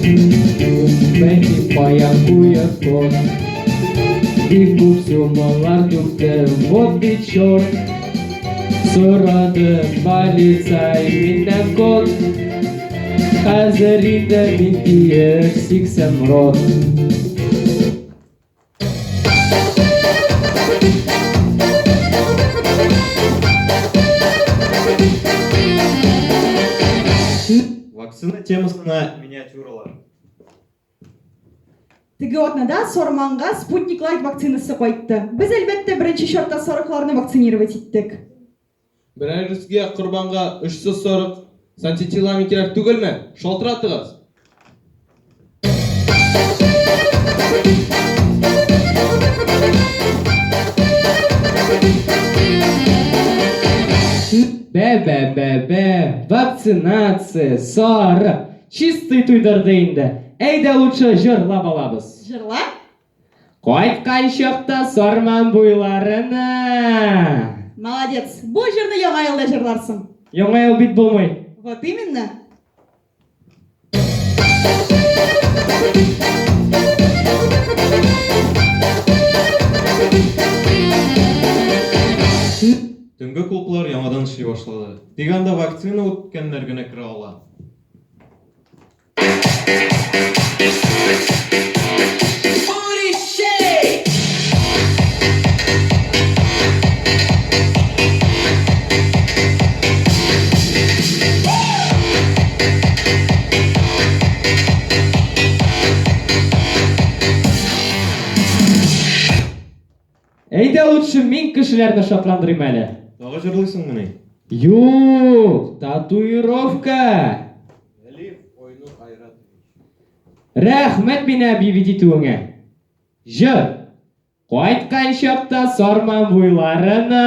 Бәлки каян куя код. Бик күп суммалар түкте, вот бит черт. Сорады полицай миннән код. Хәзер инде мин тиеш 80 рот. Вакцина темасына миниатюралар. Теге атнада Сарманга Спутник Лайт вакцинасы кайтты. Без, әлбәттә, беренче чатта сарыкларны вакцинировать иттек. Берәрегезгә корбанга очсыз сарык с антителами кирәк түгелме? Шалтыратыгыз! Бә-бә-бә-бә, вакцинация, сарык, чистый туйдырды инде. Әйдә лучше җырлап алабыз. Җырла? Кайткан чакта Сарман буйларына. Молодец! Бу җырны Яңа елда җырларсың. Яңа ел бит булмый. Вот именно. Төнге клублар яңадан эшли башлады. Тик анда вакцина үткәннәр генә керә ала. Әйдә лучше мин кешеләрне шатландырыйм әле. Тагы җырлыйсыңмыни? Юк, татуировка. Вәлиев Айнур Айратович. Рәхмәт мине объявить итүеңә. Җыр. Кайткан чакта Сарман буйларына.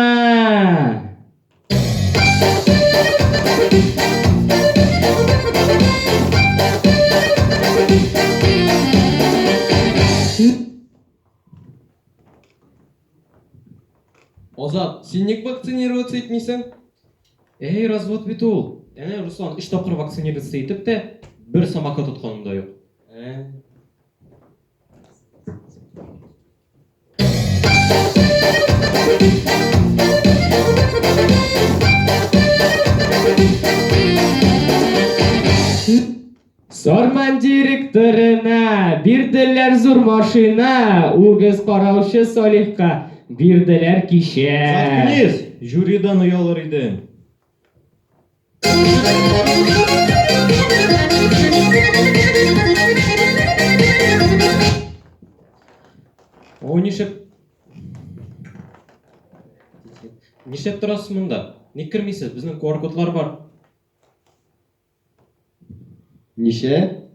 Азат, син ник вакцинироваться итмисең? Әй, развод бит ул. Әнә Руслан өч тапкыр вакцинироваться итеп тә, бер самокат отканын да юк. Ә. Сарман директорына бирделәр зур машина, үгез караучы Салихка бирделәр кичә. Заткнись! Жюридан оялыр идең. О, нишләп Нишләп торасыз монда? Ник кермисез? Безнең QR-кодлар бар. Ничә?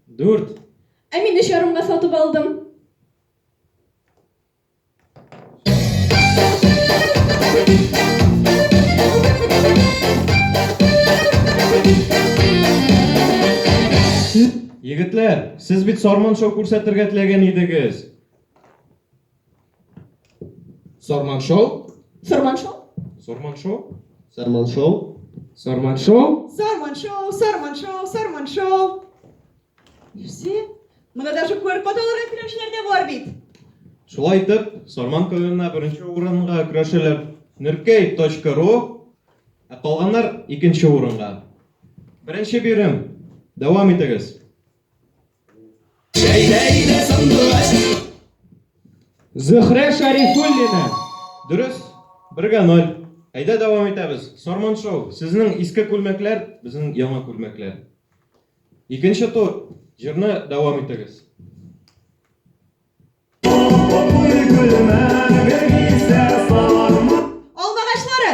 Дүрт. Ә мин өч ярымга сатып алдым. Егетләр, сез бит Сарман шоу күрсәтергә теләгән идегез. Сарман шоу? Сарман шоу? Сарман шоу? Сарман шоу? Сарман шоу? Сарман шоу, Сарман шоу, Сарман шоу. Нәрсә? Монда даже QR-код алырга теләүчеләр дә бар бит. Шулай итеп, Сарман КВНна беренче урынга көрәшәләр Нөркәй.ру, ә калганнар икенче урынга. Беренче бирем. Дәвам итегез. Зөһрә Шәрифуллина. Дөрес, бергә ноль. Әйдә дәвам итәбез. Сарман шоу. Сезнең иске күлмәкләр, безнең яңа күлмәкләр. Икенче тур. Җырны дәвам итегез. Алмагачлары!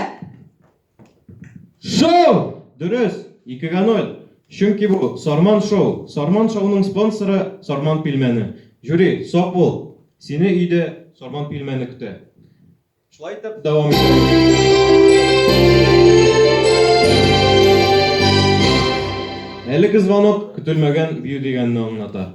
Шоу! Дөрес, икегә ноль. Чөнки бу Сарман шоу. Сарман шоуның спонсоры Сарман пилмәне. Жюри, сак бул. Сине өйдә Сарман пилмәне көтә. Шулай итеп, дәвам итәбез. Әлеге звонок көтелмәгән бию дигәнне аңлата.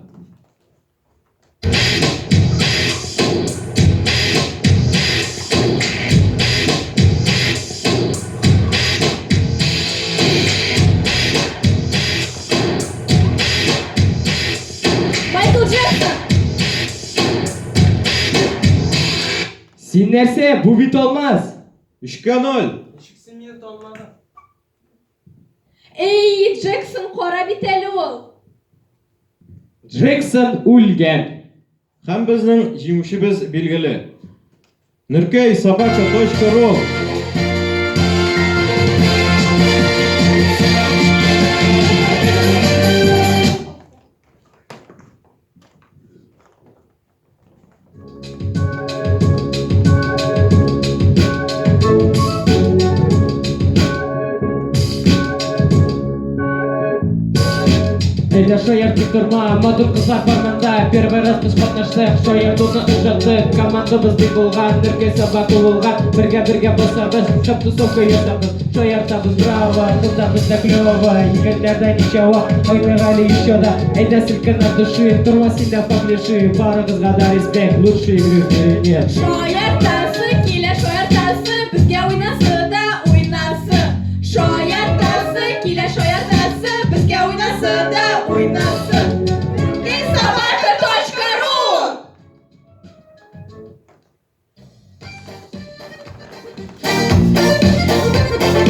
Син нәрсә, бу бит Алмаз! 3-ка 0! Ничек син мине танымадың? Эй, Джексон кара бит әле ул. Джексон үлгән. Һәм безнең җиңүчебез билгеле. Нөркәй собака точка ру. Әйдә шаяртып торма, матур кызлар бар монда. Первый раз без катнаштык, шаяртуны ошаттык. Командабыз бик булган, Нөркәй Саба куылган. Бергә-бергә басабыз, шәп тусовка ясабыз. Шаяртабыз, браво, кызлар бездә клево. Егетләр дә ничего, уйныйк әле еще да. Әйдә селкен от души, торма син дә попляши. Барыгызга да респект, лучшей игры в мире нет. Шаяртасы килә, шаяртасы, безгә уйнасы.